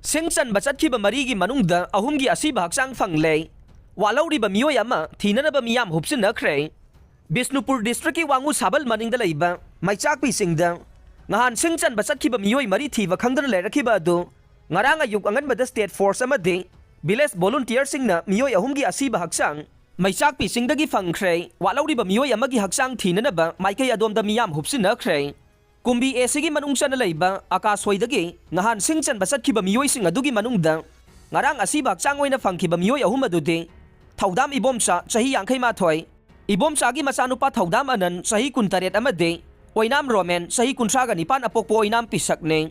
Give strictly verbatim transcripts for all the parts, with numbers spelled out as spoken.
ꯁꯤꯡ ꯆꯟꯕ ꯆꯠꯈꯤꯕ ꯃꯔꯤꯒꯤ ꯃꯅꯨꯡꯗ ꯑꯍꯨꯝꯒꯤ ꯑꯁꯤꯕ ꯍꯛꯆꯥꯡ ꯐꯪꯂꯦ꯫ ꯋꯥꯠꯍꯧꯔꯤꯕ ꯃꯤꯑꯣꯏ ꯑꯃ ꯊꯤꯅꯅꯕ ꯃꯤꯌꯥꯝ ꯍꯨꯞꯆꯤꯟꯅꯈ꯭ꯔꯦ꯫ ꯕꯤꯁꯅꯨꯄꯨꯔ ꯗꯤꯁꯇ꯭ꯔꯤꯛꯀꯤ ꯋꯥꯉꯨ ꯁꯥꯕꯜ ꯃꯅꯤꯡꯗ ꯂꯩꯕ ꯃꯩꯆꯥꯛꯄꯤꯁꯤꯡꯗ ꯉꯍꯥꯟ ꯁꯤꯡ ꯆꯟꯕ ꯆꯠꯈꯤꯕ ꯃꯤꯑꯣꯏ ꯃꯔꯤ ꯊꯤꯕ ꯈꯪꯗꯅ ꯂꯩꯔꯛꯈꯤꯕ ꯑꯗꯨ ꯉꯔꯥꯡ ꯑꯌꯨꯛ ꯑꯉꯟꯕꯗ ꯁ꯭ꯇꯦꯠ ꯐꯣꯔꯁ ꯑꯃꯗꯤ ꯚꯤꯂꯦꯖ ꯚꯣꯂꯨꯟꯇꯤꯌꯔꯁꯤꯡꯅ ꯃꯤꯑꯣꯏ ꯑꯍꯨꯝꯒꯤ ꯑꯁꯤꯕ ꯍꯛꯆꯥꯡ ꯃꯩꯆꯥꯛꯄꯤꯁꯤꯡꯗꯒꯤ ꯐꯪꯈ꯭ꯔꯦ꯫ ꯋꯥꯠꯍꯧꯔꯤꯕ ꯃꯤꯑꯣꯏ ꯑꯃꯒꯤ ꯍꯛꯆꯥꯡ ꯊꯤꯅꯅꯕ ꯃꯥꯏꯀꯩ ꯑꯗꯣꯝꯗ ꯃꯤꯌꯥꯝ ꯍꯨꯞꯆꯤꯟꯅꯈ꯭ꯔꯦ꯫ ꯀꯨꯝꯕꯤ ꯑꯦ ꯁꯤꯒꯤ ꯃꯅꯨꯡ ꯆꯟꯅ ꯂꯩꯕ ꯑꯀꯥꯁ ꯍꯣꯏꯗꯒꯤ ꯉꯍꯥꯟ ꯁꯤꯡ ꯆꯟꯕ ꯆꯠꯈꯤꯕ ꯃꯤꯑꯣꯏꯁꯤꯡ ꯑꯗꯨꯒꯤ ꯃꯅꯨꯡꯗ ꯉꯔꯥꯡ ꯑꯁꯤꯕ ꯍꯛꯆꯥꯡ ꯑꯣꯏꯅ ꯐꯪꯈꯤꯕ ꯃꯤꯑꯣꯏ ꯑꯍꯨꯝ ꯑꯗꯨꯗꯤ ꯊꯧꯗꯥꯝ ꯏꯕꯣꯝꯆꯥ, ꯆꯍꯤ ꯌꯥꯡꯈꯩ ꯃꯥꯊꯣꯏ, ꯏꯕꯣꯝꯆꯥꯒꯤ ꯃꯆꯥꯅꯨꯄꯥ ꯊꯧꯗꯥꯝ ꯑꯅꯟ, ꯆꯍꯤ ꯀꯨꯟꯇꯔꯦꯠ, ꯑꯃꯗꯤ ꯑꯣꯏꯅꯥꯝ ꯔꯣꯃꯦꯟ, ꯆꯍꯤ ꯀꯨꯟꯊ꯭ꯔꯥꯒ ꯅꯤꯄꯥꯟ, ꯑꯄꯣꯛꯄ ꯑꯣꯏꯅꯥꯝ ꯄꯤꯁꯛꯅꯤ꯫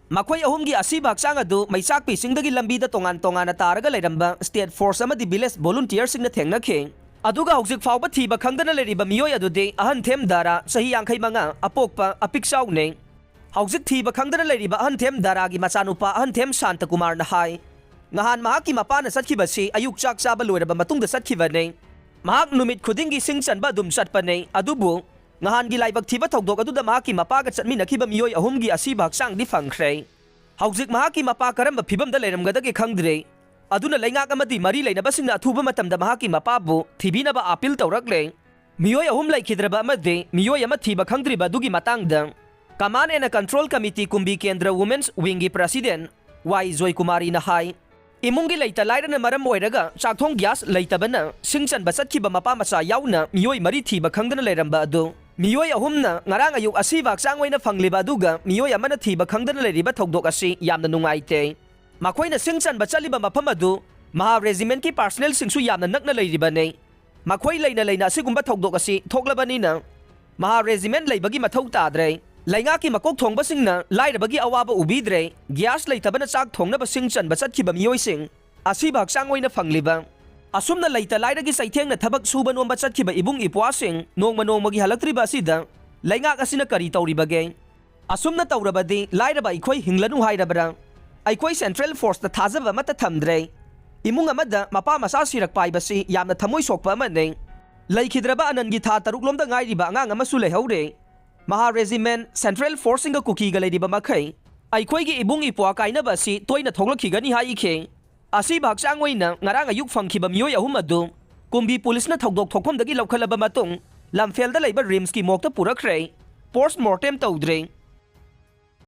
ꯃꯈꯣꯏ ꯑꯍꯨꯝꯒꯤ ꯑꯁꯤꯕ ꯍꯛꯆꯥꯡ ꯑꯗꯨ ꯃꯩꯆꯥꯛꯄꯤꯁꯤꯡꯗꯒꯤ ꯂꯝꯕꯤꯗ ꯇꯣꯉꯥꯟ ꯇꯣꯉꯥꯟꯅ ꯇꯥꯔꯒ ꯂꯩꯔꯝꯕ ꯁ꯭ꯇꯦꯠ ꯐꯣꯔꯁ ꯑꯃꯗꯤ ꯚꯤꯂꯦꯖ ꯚꯣꯂꯨꯟꯇꯤꯌꯔꯁꯤꯡꯅ ꯊꯦꯡꯅꯈꯤ꯫ ꯑꯗꯨꯒ ꯍꯧꯖꯤꯛ ꯐꯥꯎꯕ ꯊꯤꯕ ꯈꯪꯗꯅ ꯂꯩꯔꯤꯕ ꯃꯤꯑꯣꯏ ꯑꯗꯨꯗꯤ ꯑꯍꯟꯊꯦꯝ ꯗꯥꯔꯥ, ꯆꯍꯤ ꯌꯥꯡꯈꯩ ꯃꯉꯥ, ꯑꯄꯣꯛꯄ ꯑꯄꯤꯛꯆꯥꯎꯅꯤ꯫ ꯍꯧꯖꯤꯛ ꯊꯤꯕ ꯈꯪꯗꯅ ꯂꯩꯔꯤꯕ ꯑꯍꯟꯊꯦꯝ ꯗꯥꯔꯥꯒꯤ ꯃꯆꯥꯅꯨꯄꯥ ꯑꯍꯟꯊꯦꯝ ꯁꯥꯟꯇꯀꯨꯃꯥꯔꯅ ꯍꯥꯏ, ꯉꯍꯥꯟ ꯃꯍꯥꯛꯀꯤ ꯃꯄꯥꯅ ꯆꯠꯈꯤꯕꯁꯤ ꯑꯌꯨꯛ ꯆꯥꯛ ꯆꯥꯕ ꯂꯣꯏꯔꯕ ꯃꯇꯨꯡꯗ ꯆꯠꯈꯤꯕꯅꯤ꯫ ꯃꯍꯥꯛ ꯅꯨꯃꯤꯠ ꯈꯨꯗꯤꯡꯒꯤ ꯁꯤꯡ ꯆꯟꯕ ꯑꯗꯨꯝ ꯆꯠꯄꯅꯤ, ꯑꯗꯨꯕꯨ ꯉꯍꯥꯟꯒꯤ ꯂꯥꯏꯕꯛ ꯊꯤꯕ ꯊꯧꯗꯣꯛ ꯑꯗꯨꯗ ꯃꯍꯥꯛꯀꯤ ꯃꯄꯥꯒ ꯆꯠꯃꯤꯟꯅꯈꯤꯕ ꯃꯤꯑꯣꯏ ꯑꯍꯨꯝꯒꯤ ꯑꯁꯤꯕ ꯍꯛꯆꯥꯡꯗꯤ ꯐꯪꯈ꯭ꯔꯦ꯫ ꯍꯧꯖꯤꯛ ꯃꯍꯥꯛꯀꯤ ꯃꯄꯥ ꯀꯔꯝꯕ ꯐꯤꯕꯝꯗ ꯂꯩꯔꯝꯒꯗꯒꯦ ꯈꯪꯗ꯭ꯔꯦ꯫ ꯑꯗꯨꯅ ꯂꯩꯉꯥꯛ ꯑꯃꯗꯤ ꯃꯔꯤ ꯂꯩꯅꯕꯁꯤꯡꯅ ꯑꯊꯨꯕ ꯃꯇꯝꯗ ꯃꯍꯥꯛꯀꯤ ꯃꯄꯥꯕꯨ ꯊꯤꯕꯤꯅꯕ ꯑꯥꯄꯤꯜ ꯇꯧꯔꯛꯂꯦ꯫ ꯃꯤꯑꯣꯏ ꯑꯍꯨꯝ ꯂꯩꯈꯤꯗ꯭ꯔꯕ ꯑꯃꯗꯤ ꯃꯤꯑꯣꯏ ꯑꯃ ꯊꯤꯕ ꯈꯪꯗ꯭ꯔꯤꯕ ꯑꯗꯨꯒꯤ ꯃꯇꯥꯡꯗ Command and Control Committee ꯀꯨꯝꯕꯤ ꯀꯦꯟꯗ꯭ꯔ Women's Wingꯒꯤ President ꯋꯥꯏ ꯖꯣꯏꯀꯨꯃꯥꯔꯤꯅ ꯍꯥꯏ, ꯏꯃꯨꯡꯒꯤ ꯂꯩꯇ ꯂꯥꯏꯔꯅ ꯃꯔꯝ ꯑꯣꯏꯔꯒ ꯆꯥꯛꯊꯣꯡ ꯒ꯭ꯌꯥꯁ ꯂꯩꯇꯕꯅ ꯁꯤꯡ ꯆꯟꯕ ꯆꯠꯈꯤꯕ ꯃꯄꯥ ꯃꯆꯥ ꯌꯥꯎꯅ ꯃꯤꯑꯣꯏ ꯃꯔꯤ ꯊꯤꯕ ꯈꯪꯗꯅ ꯂꯩꯔꯝꯕ ꯑꯗꯨ ꯃꯤꯑꯣꯏ ꯑꯍꯨꯝꯅ ꯉꯔꯥꯡ ꯑꯌꯨꯛ ꯑꯁꯤꯕ ꯍꯛꯆꯥꯡ ꯑꯣꯏꯅ ꯐꯪꯂꯤꯕ ꯑꯗꯨꯒ ꯃꯤꯑꯣꯏ ꯑꯃꯅ ꯊꯤꯕ ꯈꯪꯗꯅ ꯂꯩꯔꯤꯕ ꯊꯧꯗꯣꯛ ꯑꯁꯤ ꯌꯥꯝꯅ ꯅꯨꯡꯉꯥꯏꯇꯦ꯫ ꯃꯈꯣꯏꯅ ꯁꯤꯡ ꯆꯟꯕ ꯆꯠꯂꯤꯕ ꯃꯐꯝ ꯑꯗꯨ ꯃꯍꯥ ꯔꯦꯖꯤꯃꯦꯟꯠꯀꯤ ꯄꯥꯔꯁꯅꯦꯜꯁꯤꯡꯁꯨ ꯌꯥꯝꯅ ꯅꯛꯅ ꯂꯩꯔꯤꯕꯅꯤ꯫ ꯃꯈꯣꯏ ꯂꯩꯅ ꯂꯩꯅ ꯑꯁꯤꯒꯨꯝꯕ ꯊꯧꯗꯣꯛ ꯑꯁꯤ ꯊꯣꯛꯂꯕꯅꯤꯅ ꯃꯍꯥ ꯔꯦꯖꯤꯃꯦꯟꯠ ꯂꯩꯕꯒꯤ ꯃꯊꯧ ꯇꯥꯗ꯭ꯔꯦ꯫ ꯂꯩꯉꯥꯛꯀꯤ ꯃꯀꯣꯛ ꯊꯣꯡꯕꯁꯤꯡꯅ ꯂꯥꯏꯔꯕꯒꯤ ꯑꯋꯥꯕ ꯎꯕꯤꯗ꯭ꯔꯦ꯫ ꯒ꯭ꯌꯥꯁ ꯂꯩꯇꯕꯅ ꯆꯥꯛ ꯊꯣꯡꯅꯕ ꯁꯤꯡ ꯆꯟꯕ ꯆꯠꯈꯤꯕ ꯃꯤꯑꯣꯏꯁꯤꯡ ꯑꯁꯤꯕ ꯍꯛꯆꯥꯡ ꯑꯣꯏꯅ ꯐꯪꯂꯤꯕ꯫ ꯑꯁꯨꯝꯅ ꯂꯩꯇ ꯂꯥꯏꯔꯒꯤ ꯆꯩꯊꯦꯡꯅ ꯊꯕꯛ ꯁꯨꯕ ꯅꯣꯝꯕ ꯆꯠꯈꯤꯕ ꯏꯕꯨꯡ ꯏꯄ꯭ꯋꯥꯁꯤꯡ ꯅꯣꯡꯃ ꯅꯣꯡꯃꯒꯤ ꯍꯜꯂꯛꯇ꯭ꯔꯤꯕ ꯑꯁꯤꯗ ꯂꯩꯉꯥꯛ ꯑꯁꯤꯅ ꯀꯔꯤ ꯇꯧꯔꯤꯕꯒꯦ? ꯑꯁꯨꯝꯅ ꯇꯧꯔꯕꯗꯤ ꯂꯥꯏꯔꯕ ꯑꯩꯈꯣꯏ ꯍꯤꯡꯂꯅꯨ ꯍꯥꯏꯔꯕ꯭ꯔꯥ? ꯑꯩꯈꯣꯏ ꯁꯦꯟꯇ꯭ꯔꯦꯜ ꯐꯣꯔꯁꯇ ꯊꯥꯖꯕ ꯑꯃꯠꯇ ꯊꯝꯗ꯭ꯔꯦ꯫ ꯏꯃꯨꯡ ꯑꯃꯗ ꯃꯄꯥ ꯃꯆꯥ ꯁꯤꯔꯛꯄ ꯍꯥꯏꯕꯁꯤ ꯌꯥꯝꯅ ꯊꯃꯣꯏ ꯁꯣꯛꯄ ꯑꯃꯅꯤ꯫ ꯂꯩꯈꯤꯗ꯭ꯔꯕ ꯑꯅꯟꯒꯤ ꯊꯥ ꯇꯔꯨꯛ ꯂꯣꯝꯗ ꯉꯥꯏꯔꯤꯕ ꯑꯉꯥꯡ ꯑꯃꯁꯨ ꯂꯩꯍꯧꯔꯦ꯫ ꯃꯍꯥ ꯔꯦꯖꯤꯃꯦꯟꯠ, ꯁꯦꯟꯇ꯭ꯔꯦꯜ ꯐꯣꯔꯁꯁꯤꯡꯒ ꯀꯨꯀꯤꯒ ꯂꯩꯔꯤꯕ ꯃꯈꯩ ꯑꯩꯈꯣꯏꯒꯤ ꯏꯕꯨꯡ ꯏꯄ꯭ꯋꯥ ꯀꯥꯏꯅꯕ ꯑꯁꯤ ꯇꯣꯏꯅ ꯊꯣꯛꯂꯛꯈꯤꯒꯅꯤ ꯍꯥꯏꯈꯤ꯫ ꯑꯁꯤꯕ ꯍꯛꯆꯥꯡ ꯑꯣꯏꯅ ꯉꯔꯥꯡ ꯑꯌꯨꯛ ꯐꯪꯈꯤꯕ ꯃꯤꯑꯣꯏ ꯑꯍꯨꯝ ꯑꯗꯨ ꯀꯨꯝꯕꯤ ꯄꯨꯂꯤꯁꯅ ꯊꯧꯗꯣꯛ ꯊꯣꯛꯐꯝꯗꯒꯤ ꯂꯧꯈꯠꯂꯕ ꯃꯇꯨꯡ ꯂꯝꯐꯦꯜꯗ ꯂꯩꯕ ꯔꯤꯝꯁꯀꯤ ꯃꯣꯔꯒꯇ ꯄꯨꯔꯛꯈ꯭ꯔꯦ꯫ ꯄꯣꯁ ꯃꯣꯔꯇꯦꯝ ꯇꯧꯗ꯭ꯔꯦ꯫